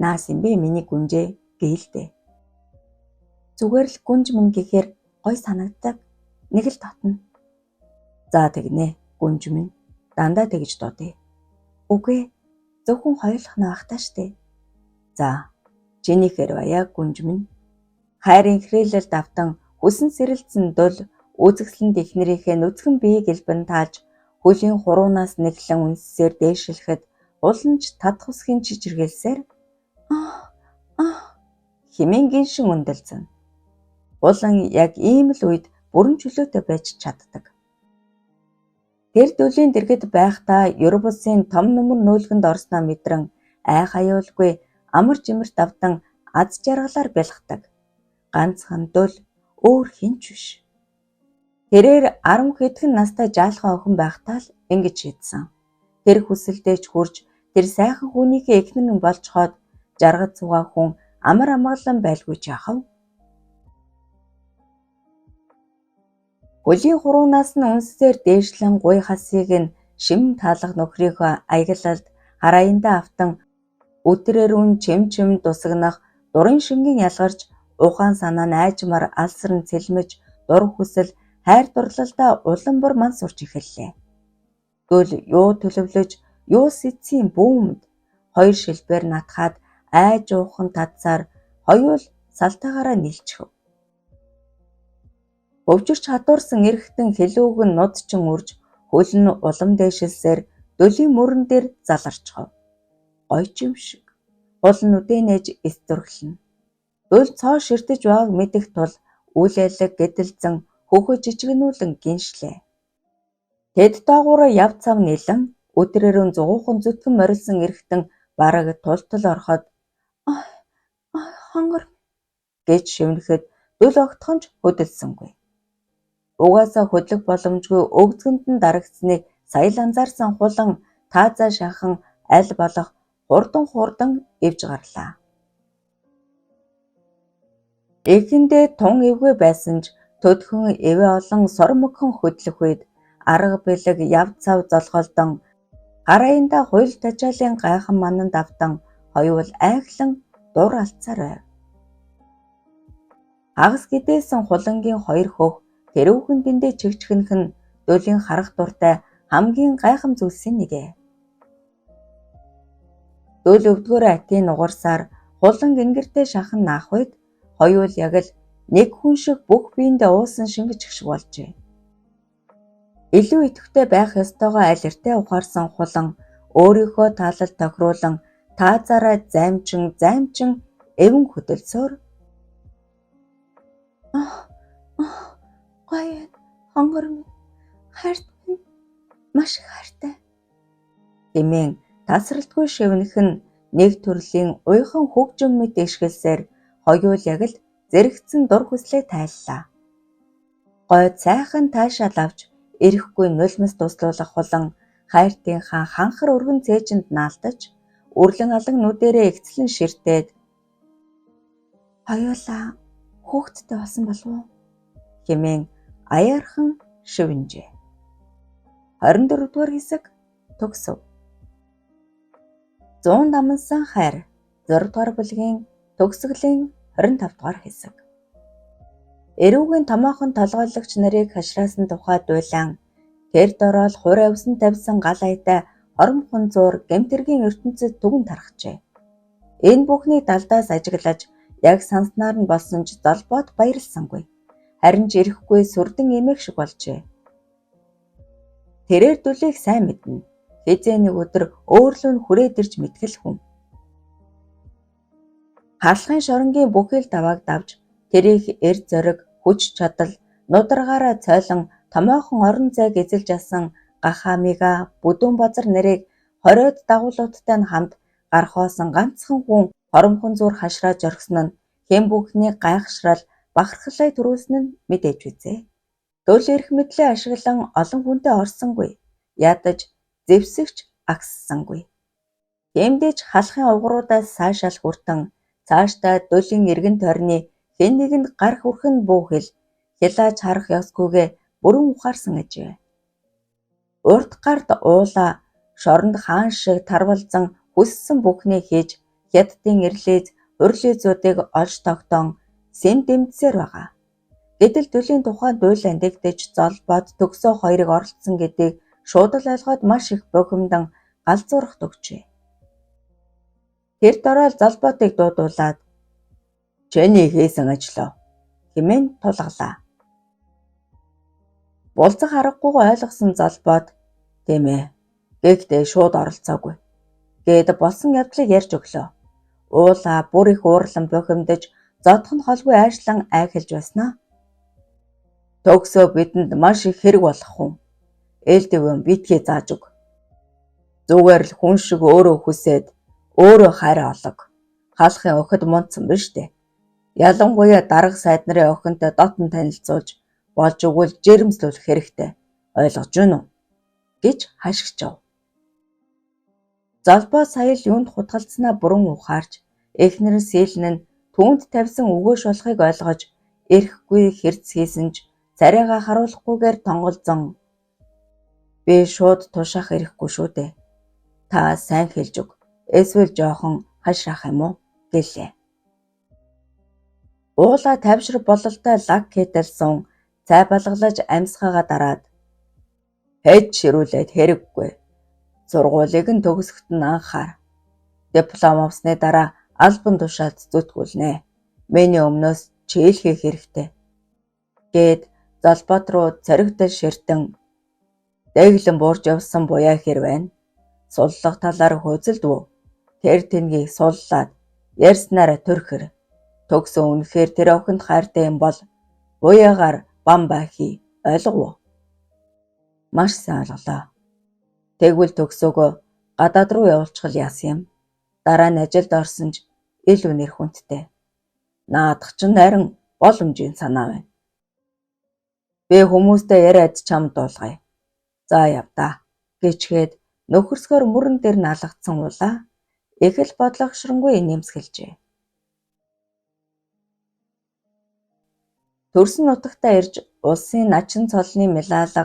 Наас юм бэ миний гүнжээ гээл дээ. Зүгээр л гүнж минь гэхээр гой санагддаг. Нэг л татна. За тэгнэ гүнж минь. Дандаа тэгж дуудъя. Үгүй зөвхөн хоёулах нь байх таа штэ. За чинийхээр баяа гүнж минь. Хайрын хэрээлэл давтан хүсэн сэрэлтсэн дул үзэсгэлэнд эхнэрийнхээ нүцгэн биеийг элбэн тааж хөлийн хуруунаас нэглэн үнссээр дээшилэхэд уланч тад хусгийн чичиргэлсээр аа аа хэмээн гиншин өндөлзөн. Улан яг ийм л үед бүрэн чөлөөтэй байж чаддаг. Тэр дүлийн дэргэд байхдаа ер бусын том нүмер нөөлгөнд орсноо мэдрэн айх аюулгүй амар жимэрт давтан аз жаргалаар бялхдаг. Ганцхан дөл өөр хэн ч биш. Тэрээр 10 хэдхэн настай жаалхан охин байхдаа л ингэж шийдсэн. Тэр хүсэлдээ ч хүрч тэр сайхан хүнийхээ эхнэр нь болцоход жаргаж суугаа хүн амар амгалан байлгүй ч яах вэ? Хөлийн хуруунаас нь үнссээр дээшлэн гуй хасыг нь шим таалах нөхрийнхөө аяглалд хараяндаа автан өдрөөр үн чим чим дусагнах дурын шингэн ялгарч ухаан санаа нь айжмаар алсран цэлмэж дур хүсэл хайр дурлалдаа улам бүр мансуурч эхэллээ. Гөл юу төлөвлөж юу сэтсийн бүүмэд хоёр шилбээр натхаад айж уухан татсаар хоёул салтаагаараа нийлчихв. Өвчөрч хадуурсан эрхтэн хэлүүг нь нудчин үрж хөл нь улам дээшилсээр дөлийн мөрөн дээр заларчхав. Гоё ч юм шиг. Хул нүдээ нээж эс зүрхлэнэ. Дөл цоо ширтэж байгааг мэдэх тул үл алиг гэдэлзэн хөхөө жижигнүүлэн гиншлээ. Тэд доогуураа яв цав нийлэн өдрөөрөө зугуухан зүтгэн морилсан эрхтэн бараг тултал ороход ай ай хонгор гэж шивнэхэд дөл огтхон ч хөдөлсөнгүй. Угаасаа хөдлөх боломжгүй өгзгөнд нь дарагдсаныг сая л анзаарсан хулан таазаа шахан аль болох хурдан хурдан эвж гарлаа. Эхэндээ тун эвгүй байсан ч төдхөн эвээ олон сор мөгхөн хөдлөх үед арга бэлэг яв цав золголдон хараяндаа хууль тажаалын гайхан мананд автан хоёул айхлан дур алдсаар байв. Хагас гэдээсэн хулангийн хоёр хөх тэрүүхэн дэндээ чигчгэнэх нь дөлийн харах дуртай хамгийн гайхам зүйлсийн нэг ээ. Дөл өвдгөөрөө атийн нугарсаар хулан гингэртэй шахан наах үед хоёул яг л нэг хүн шиг бүх биендээ уусан шингэчих шиг болжээ. Илүү идэвхтэй байх ёстойгоо аль эртээ ухаарсан хулан өөрийнхөө таалал тохируулан таазаараа займчин займчин эвэн хөдөлсөөр аа аа гоё хонгор минь хайрт минь маш их хайртай хэмээн тасралтгүй шивнэх нь нэг төрлийн уяхан хөгжим мэт ишгэлсээр хоёул яг л зэрэгцэн дур хүслээ тайллаа. Гойд сайхан таашаал авч эрэхгүй нулимс туслуулах хулан хайртынхаа ханхар өргөн цээжинд наалтаж үрлэн алан нүдэрээ эгцлэн ширтээд хоёулаа хүүхэдтэй болсон болов уу хэмээн аяархан шивнэжээ. 24 дугаар хэсэг төгсөв. Зуун дамнасан хайр 6 дугаар бүлгийн төгсгөлийн 25 дугаар хэсэг. Эрүүгийн томоохон толгойлогч нарыг хашраасан тухай дуйлан тэр дороол хур авсан тавьсан гал аятай хоромхон зуур гэмтэргийн ертөнцид түгэн тархжээ. Энэ бүхнийг далдаас ажиглаж яг санснаар нь болсон ч Золбоод баярласангүй. Харин ч ирэхгүй сүрдэн эмээх шиг болжээ. Тэрээр дүлийг сайн мэднэ. Хэзээ нэг өдөр өөрлөө нь хүрээд ирж мэдгэл хүн. Халахын шоронгийн бүхий л давааг давж тэрийг эр зориг, хүч чадал, нударгаараа цойлон томоохон орон зайг эзэлж алсан Гахамига бүдүүн базар нарыг 20-од дагуулуудтай нь хамт гарахоосон ганцхан хүн хоромхон зуур хашрааж орхисон нь хэн бүхний гайхшрал бахархлыг төрүүлсэн нь мэдээж үзээ. Төл эрх мэдлээ ашиглан олон хүнтэй орсонгүй. Ядаж зэвсэгч агссангүй. Тиймдээ ч халахын угруудаас сайшаал хүртэн цаашдаа дүлийн эргэн тойрны хэн нэгэнд гар хүрэх нь бүү хэл хилааж харах ёсгүйгээ бүрэн ухаарсан ажээ. Урд гард уулаа шоронд хаан шиг тарвалзан хүссэн бүхнээ хийж хятадын эрлийз хурлийзуудыг олж тогтоон сэм дэмжсээр байгаа. Гэтэл дүлийн тухайн дуйлаа дэгдэж Золбоод төгсөө хоёрыг оролцсон гэдгийг шууд л ойлгоод маш их бухимдан галзуурах төгчээ. Тэр дороол Золбоотыг дуудуулаад "Чиний хийсэн ажил оо" хэмээн тулгалаа. Булзах аргагүйгээ ойлгосон Золбоод "Тийм ээ. Гэхдээ шууд оролцоогүй" гээд болсон явдлыг ярьж өглөө. Уулаа бүр их уурлан бухимдаж зодох нь холгүй айшлан айхэлж байснаа. Төгсөө бидэнд маш их хэрэг болох хүн. Ээлдэвэн битгий зааж өг. Зүгээр л хүн шиг өөрөө хүсээд өөрөө хайраа олог. Халахын охид мунцсан биш үү? Ялангуяа дарга сайд нарын охинтой дотн танилцуулж болж өгвөл жирэмслүүлэх хэрэгтэй. Ойлгож байна уу? Гэж хашгичав. Золбоо сая л юунд хутгалдсанаа бүрэн ухаарч эхнэр нь сэлнэ нь түүнд тавьсан өгөөш болохыг ойлгож эрэхгүй хэрц хийсэн ч царайгаа харуулахгүйгээр тонголзон би шууд тушаах ирэхгүй шүү дээ. Та сайн хэлж өг. Эсвэл жоохон хашраах юм уу гэлээ. Уулаа тавшир бололтой лаг кетэлсэн цай балгалаж амьсгаага дараад хэд ширүүлээд хэрэггүй. Сургуулийг нь төгсөхөд нь анхаар. Диплом авсны дараа албан тушаалд зүтгүүлнэ. Миний өмнөөс чийлхийх хэрэгтэй. Гээд Золбоот руу цоригдол ширтэн дэглэн буурч явсан буяа хэр байна? Суллах талаар хөөцөлдвөө. Тэр тэнгийг суллаад ярьснаараа төрхөр. Төгсөө үнэхээр тэр охинд хайртай юм бол буяагаар бамбаа хий. Ойлгов уу? Маш сайн ойлголоо. Тэгвэл төгсөөгөө гадаад руу явуулчихвал яасан юм? Дараа нь ажилд орсон ч илүү нэр хүндтэй. Наадах чинь харин боломжийн санаа байна. Би хүмүүстэй яриад чамд дуулгая. За явдаа гэчгээд нөхөрсгөөр мөрөн дээр нь алгацсан улаа их л бодлогошронгүй нэмсгэлжээ. Төрсөн нутагтаа ирж улсын начин цолны милаалга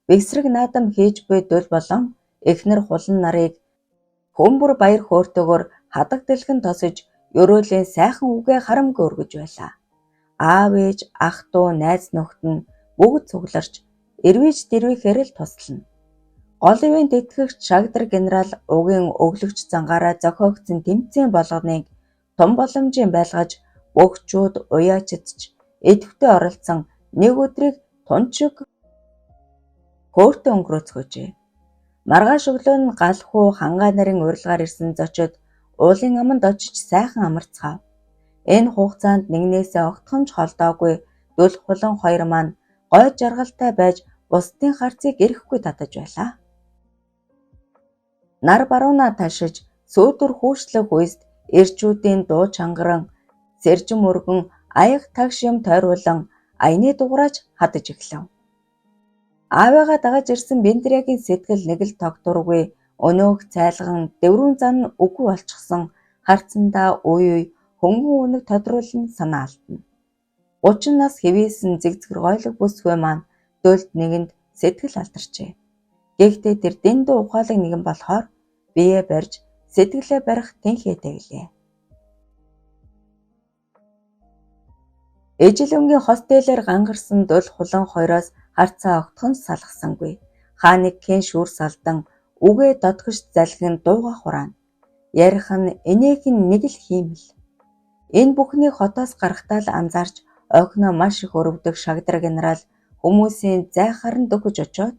бэгсрэг наадам хийж буй дөл болон эхнэр хулан нарыг хүмүүр баяр хөөртэйгээр хадаг дэлгэн тосож ерөөлийн сайхан үгээ харамгүй өргөж байлаа. Аав ээж, ах дүү, найз нөхд нь бүгд цугларч эрвийж дэрвийхээр л туслана. Гол ивээн тэтгэгч Шагдар генерал угийн өглөгч зангаараа зохиогдсон тэмцээн болгоныг том боломжийн байлгаж бөгчүүд, уяачид ч идэвхтэй оролцсон нэг өдрийг тун шиг хөөртэй өнгөрөөцгөөжээ. Маргааш өглөө нь галхуу хангаа нарын урилгаар ирсэн зочид уулын аманд очиж сайхан амарцгаав. Энэ хугацаанд нэгнээсээ огтхон ч холдоогүй дүл хулан хоёр маань гой жаргалтай байж бусдын харцыг эрэхгүй татаж байлаа. Нар баруунаа ташиж сүүдэр хүүшлэх үест эрчүүдийн дуу чангаран сэржин мөргөн аяг тагш юм тойруулан аяны дугуйраач хадаж эхлэв. Аавыгаа дагаж ирсэн Бендрягийн сэтгэл нэг л тогтворгүй өнөөх цайлган дэврүүн зан нь үгүй болчихсон харцандаа уй уй хөнгөн үнэг тодруулан санаа алдна. 30 нас хэвийсэн зэгцгэр гойлог бүсгүй маань дөлд нэгэнд сэтгэл алдарчээ. Гэхдээ тэр дэндүү ухаалаг нэгэн болохоор биеэ барьж сэтгэлээ барих тэнхээтэй гэлээ. Ижил өнгийн хос дээлээр гангарсан дул хулан хоёроос харцаа огтхон салгасангүй. Хааны хэн шүүр салдан үгээ додгож залгин дууга хураана. Ярих нь инээх нь нэг л хиймэл. Энэ бүхнийг хотоос гарахтаа л анзаарч охиноо маш их өрөвдөх шагдар генерал хүмүүсийн зайхаар нь дөхөж очоод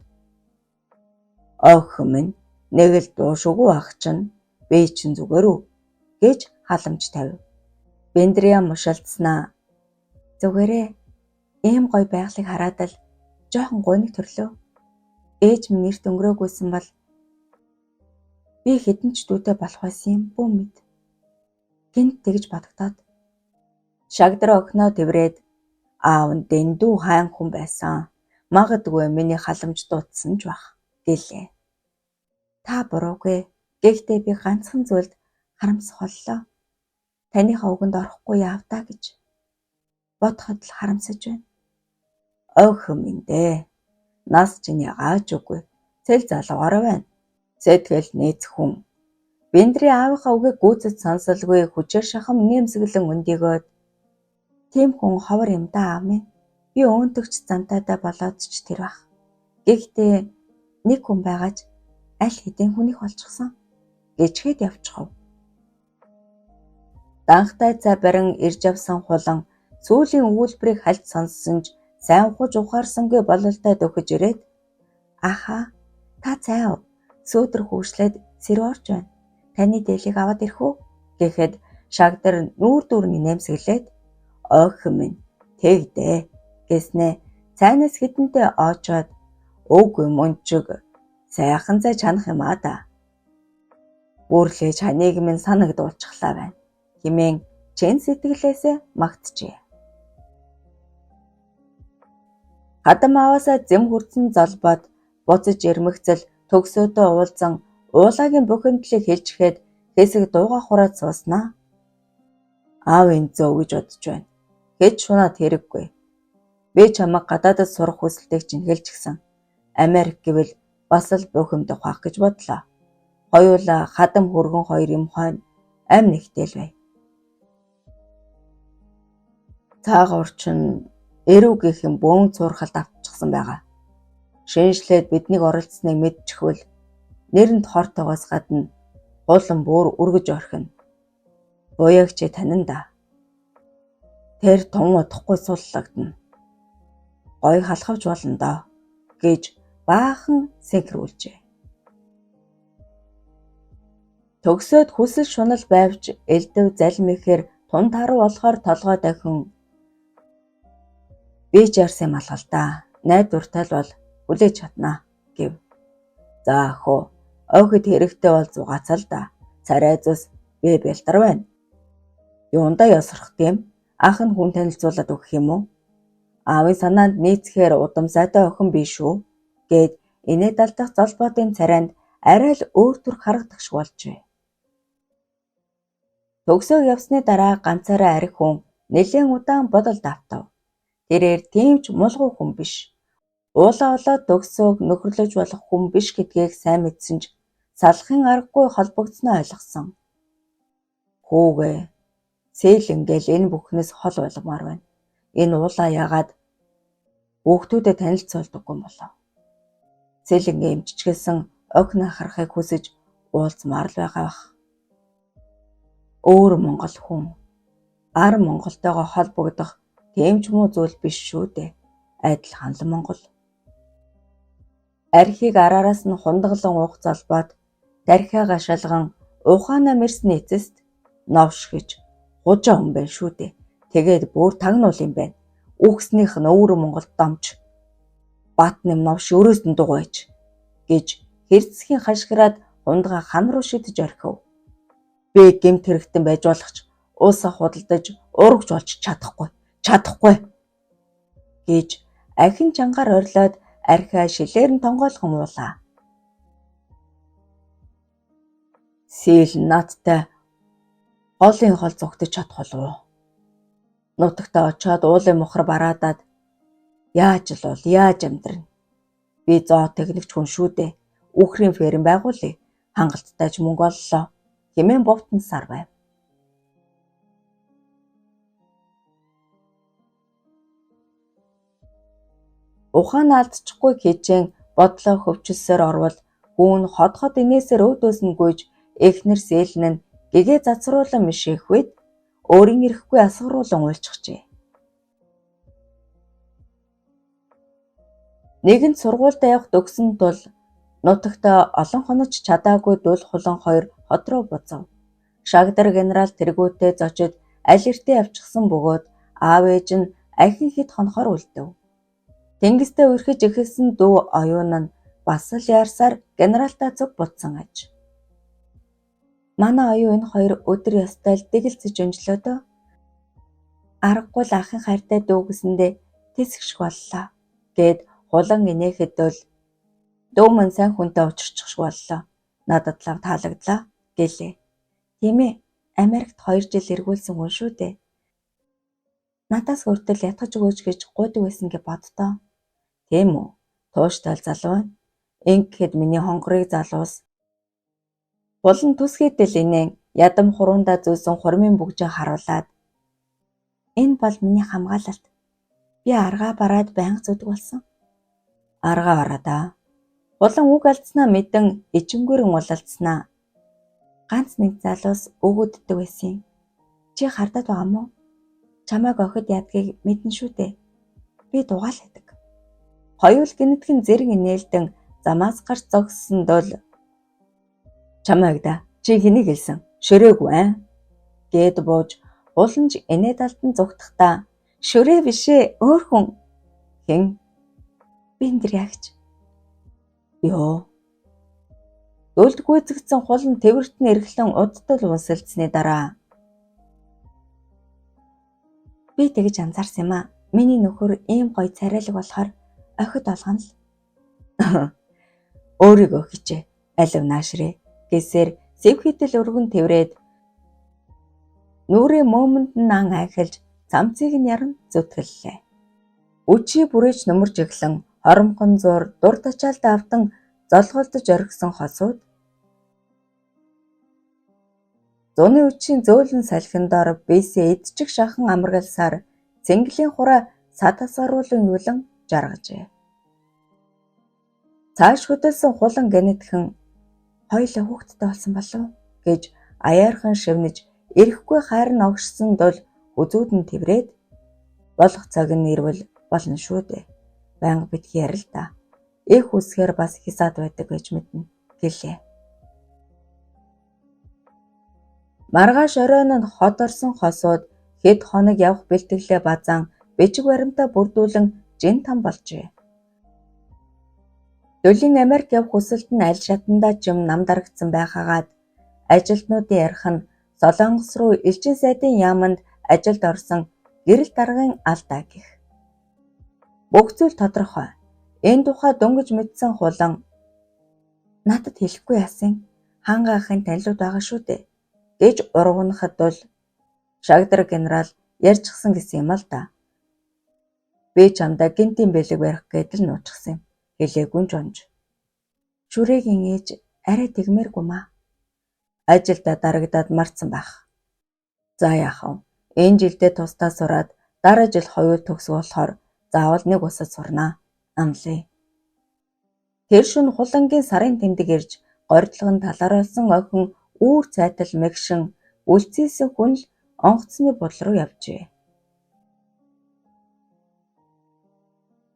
"Охин минь нэг л дуушгүй ах чинь би чинь зүгээр үү" гэж халамж тавив. Бендрия мушаалтснаа "Зүгээрээ ийм гоё байгалыг хараад л жоохон гуниг төрлөө. Ээж минь эрт өнгөрөөгүйсэн бол би хэдэн ч дүүтэй болох байсан юм бүү мэд." Гэнэт тэгж бодогдоод шагдар охиноо тэврээд "Аав нь дэндүү хайн хүн байсан. Магадгүй миний халамж дуудсан ч байх" гэлээ. "Та буруугүй. Гэхдээ би ганцхан зүйлд харамсах боллоо. Таныхаа үгэнд орохгүй яав даа гэж бодоход л харамсаж байна." "Охин минь дээ. Нас чинь ягаад ч үгүй. Цэл залуугаар байна. Сэтгэл нээцэх хүн." Бэндрийн аавынхаа үгийг гүйцэд сонсолгүй хүчээр шахам нэмсэглэн өндийгөөд "Тийм хүн ховор юм даа аав минь. Би өөнтөгч зантайдаа болоод ч тэр бах. Гэхдээ нэг хүн байгаа ч аль хэдийн хүнийх болчихсон" гэжгээд явчихав. Данхтай цай барин ирж авсан хулан сүүлийн өгүүлбэрийг хальт сонссон ч сайн ухаж ухаарсангүй бололтой дөхөж ирээд "Ахаа та цай уув. Сүүдэр хүүшлээд сэрүү орж байна. Таны дээлийг аваад ирэх үү?" гэхэд шагдар нүүр дүүрний нэмсэглээд "Охин минь тэгдэ" гэснээ цайнаас хэдэнтэй оочоод "Үгүй мөнчөг сайхан цай чанах юм аа да. Бүрлээ чаныг минь санагдуулчихлаа байна" хэмээн чин сэтгэлээсээ магтжээ. Хадам ааваасаа зэм хүртсэн золбоод буцаж ирмэгцэл төгсөөдөө уулзан уулаагийн бухимдлыг хэлжихэд хэсэг дууга хураад сууснаа "Аав энэ зөв гэж бодож байна. Хэд шунаад хэрэггүй. Би чамайг гадаадад сурах хүсэлтэйг чинь хэлчихсэн. Америк гэвэл бас л бухимдах байх гэж бодлоо. Хоёулаа хадам хөргөн хоёр юм хойно амь нэгтэл бай. Цаагуур чинь эрүүгийнхэн бөөн цуурхалд автчихсан байгаа. Шинжлээд биднийг оролцсныг мэдчихвэл нэрэнд хортойгоос гадна хулан бүр өргөж орхино. Буяаг чи танин да. Тэр тун удахгүй суллагдана. Гоё халахвч болно доо" гэж баахан сэнхрүүлжээ. Төгсөөд хүсэл шунал байвч элдв залим ихээр тун таруу болохоор толгой дахин "Би ч ярьсан юм алга л да. Найдвартай л бол хүлээж чаднаа" гэв. "За ах уу, охид хэрэгтэй бол зугаацаа л да. Царай зүс би бэлтар байна. Юундаа ёсрох юм? Ах нь хүн танилцуулаад өгөх юм уу? Аавын санаанд нийцэхээр удам сайтай охин биш үү?" гэд инээд алдах золбоотын царайнд арай л өөр төрх харагдах шиг болжээ. Төгсөөг явсны дараа ганцаараа арх хүн нэлээн удаан бодолд автав. Тэрээр тийм ч мулгуу хүн биш. Уулаа олоод төгсөөг нөхөрлөж болох хүн биш гэдгийг сайн мэдсэн ч салахын аргагүй холбогдсноо ойлгосон. Хүүгээ сээлэнгээл энэ бүхнээс хол болгомоор байна. Энэ уулаа яагаад хүүхдүүдэд танилцуулдаггүй юм болов? Сэлэнгээ эмччихэлсэн охин харахыг хүсэж уулзмаар л байгаа бах. Өөр Монгол хүн ар Монголтойгоо холбогдох тийм ч муу зүйл биш шүү дээ. Адилхан л Монгол. Архийг араараас нь хундаглан уух золбоод тархиагаа шалган ухаанаа мэрсний эцэст новш гэж хужаа хүн байна шүү дээ. Тэгээд бүр тагнуул юм байна. Үхснийх нь өвөр Монголд домж бат нэм новш өрөөс нь дугуй байж гэж хэрцгийн хашгираад хундгаа хан руу шидэж орхив. Би гэмт хэрэгтэн байж болох ч уусаа худалдаж урагч болж чадахгүй. Чадахгүй гэж ахин чангаар орилоод архиа шилээр нь тонгойлгон уулаа. Сэл наадтай голын хол зүгтэж чадах болов уу? Нутагтаа очиод уулын мухар бараадаад яаж л бол яаж амьдрна? Би зоо техникч хүн шүү дээ. Үхрийн ферм байгуулъя. Хангалттай ч мөнгө оллоо. хэмээн бувтансаар байв. Ухаан алдчихгүй хичээн бодлоо хөвчлсөөр орвол хүүн хот хот инээсээр өөдөөс нь гүйж эхнэр сээлэн нь гэгээ цацруулан мишээх үед өөрийн эрэхгүй асгаруулан уйлчихжээ. Нэгэнт сургуультай явах дөхсөн тул нутагт олон хонож чадаагүй Дул Хулан хоёр хот руу буцав. Шагдар генерал тэргүүтээ зочид аль эртээ явчихсан бөгөөд аав ээж нь ахин хэд хонохоор үлдэв. Тэнгистэй үерхэж эхэлсэн дүү оюун нь бас л яарсаар генералтай цуг буцсан аж. Манай оюун энэ хоёр өдөр ёстой л дэгэлцэж өнжлөө дөө. Аргагүй л ахын хайртай дүү гэсэндээ тэсэх шиг боллоо гэд Хулан инээхэд л дүү мань сайн хүнтэй учирчих шиг боллоо. Надад лав таалагдлаа гэлээ. Тийм ээ, Америкт 2 жил эргүүлсэн хүн шүү дээ. Надаас хүртэл ятгах өгөөч гэж гуйдаг байсан гэж боддоо. Тийм үү? Тууштай л залуу байна. Ингэхэд миний хонгорыг залуус. Хулан түсгээдэл инээн ядам хурундаа зөөсөн хурмын бүгжээ харуулад энэ бол миний хамгаалалт. Би аргаа бараад байнга зүүдэг болсон. Аргаа бараад аа. Хулан үг алдснаа мэдэн ичимгүүрэн улалдсанаа. Ганц нэг залуус өгөөддөг байсан юм. Чи хардаад байгаа мó? Чамайг охид яадгийг мэднэ шүү дээ. Би дугаалаадаг. Хоёул гэнэтхэн зэрэг инээлдэн замаас гарч зогссон дол чамайг да чи хэнийг хэлсэн? Шөрөөгүй аа гэд бууж Хуланч инээд алдан зугтахдаа шөрөө бишээ өөр хүн хэн би энэ дэр ягч ёо Дөлд гүйцэгдсэн Хулан тэвэрт нь эрхлэн удтал үнсэлдсэний дараа би тэгж анзаарсан юм аа. Миний нөхөр ийм гоё царайлаг болохоор охид олгоно л. Өөрийгөө хичээ. Алив наашрээ гэсээр сэвхийтэл өргөн тэврээд нүрээ мөөмөнд нь ан айхалж цамцыг нь яран зүтгэллээ. Үчи бүрээч нөмөрж эхлэн хоромхон зуур дур тачаалд автан золголдож орхисон хосууд зуны үчийн зөөлөн салхин дор биесээ эдчих шахан амрагалсаар цэнгэлийн хураа сад асгаруулан юулан жаргажээ. Цааш хөдөлсөн Хулан гэнэтхэн хоёулаа хүүхэдтэй болсон болов гэж аяархан шивнэж эрэхгүй хайр нь огшсон дул үзүүд нь тэврээд болох цаг нь ирвэл болно шүү дээ. Байнга битгий ярил та. Эх үсгээр бас хисаад байдаг гэж мэднэ гэлээ. Маргааш оройн нь хот орсон хосууд хэд хоног явах бэлтгэлээ базаан бичиг баримтаа бүрдүүлэн жин там болжээ. Дүлийн Америк явах хүсэлт нь аль шатандаа ч юм нам дарагдсан байхаагаад ажилтнуудын ярих нь Солонгос руу элчин сайдын яаманд ажилд орсон гэрэл даргын алдаа гэх. Бүх зүйл тодорхой. Энэ тухай дөнгөж мэдсэн Хулан надад хэлэхгүй яасан ханга ахын танилуд байгаа шүү дээ гэж урванахад бол Шагдар генерал ярьчихсан гэсэн юм л да. Би чамдаа гинтийн бэлэг барих гэдэл нуучихсан юм. Хэлээгүй ч онж. Шүрэгийн ээж арай тэгмээргүй маа. Ажилдаа дарагдаад мартсан байх. За яах вэ? Энэ жилдээ тусдаа сураад дараа жил хоёул төгсөх болохоор заавал нэг усад сурнаа. Амлая. Тэр шөнө Хулангийн сарын тэмдэг ирж горилго нь талааруулсан охин үүр цайтал мэгшин үлцээсэн хүн л онгоцны буудал руу явжээ.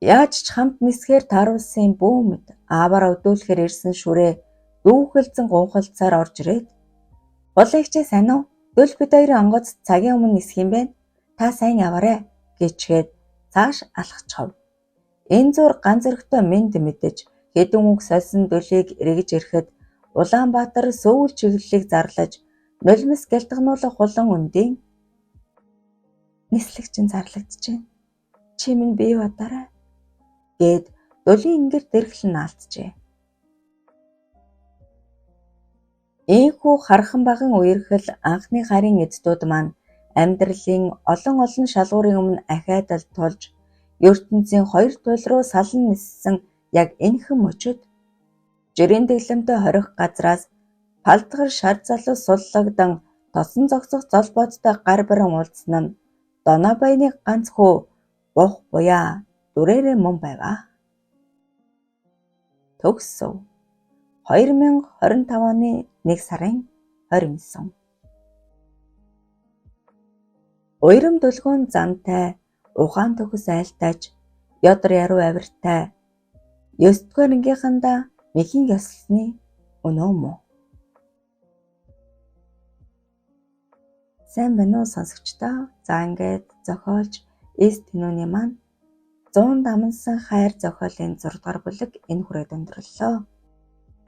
Яаж ч хамт нисэхээр тааруулсан бүүмэд ааваараа өдөөлөхөөр ирсэн шүрээ дүүхэлзэн гунхалцаар орж ирээд "Хулан эгчээ сайн уу? Дөл бид хоёрын онгоц цагийн өмнө нисэх юм байна. Та сайн яваарай" гэчгээд цааш алхчихав. Энэ зуур ганц өрхтөө мэнд мэдэж хэдэн үг сольсон дөлийг эргэж ирэхэд Улаанбаатар сөүл чиглэлийг зарлаж нулимс гялтгануулах Хулан өндийн нислэг чинь зарлагдчихэв. Чи минь бие бодоорой гээд Дулийн ингэр дэрхлэн наалджээ. Ийнхүү хархан багын үерхэл анхны харын эцдүүд маань амьдралын олон олон шалгуурын өмнө ахиад л тулж ертөнцийн хоёр туйл руу салан ниссэн яг энэхэн мөчид жирийн дэглэмтэй хорих газраас Палдгар шар залуу суллагдан тосон зогсох золбоодтой гар барин уулзсан нь Донобайны ганц хүү Бух буяа Дүрэрэ мөн байваа. Төгссөв. 2025 оны 1 сарын 29. Уйрам дүлгөөн замтай, ухаан төгс айлтайч, ёдор яруу авиртай, 9-р ангийнхандаа мэхийн ёслосны өнөө мөн. Сайн байна уу сонсогчдоо. За ингээд зохиолч Эс Тэнүүний маань 100 дамнасан хайр зохиолын 6 дугаар бүлэг энэ хүрээд өндөрлөө.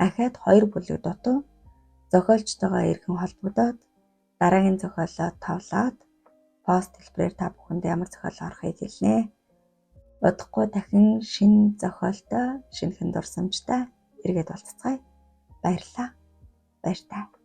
Ахаад 2 бүлэг дутуу зохиолчтойгоо эргэн холбогдоод дараагийн зохиолоо тавлаад пост хэлбэрээр та бүхэнд ямар зохиол орохыг хэлнэ. Удахгүй дахин шинэ зохиолтой, шинэхэн дурсамжтай эргээд болцгаая. Баярлалаа. Баяртай.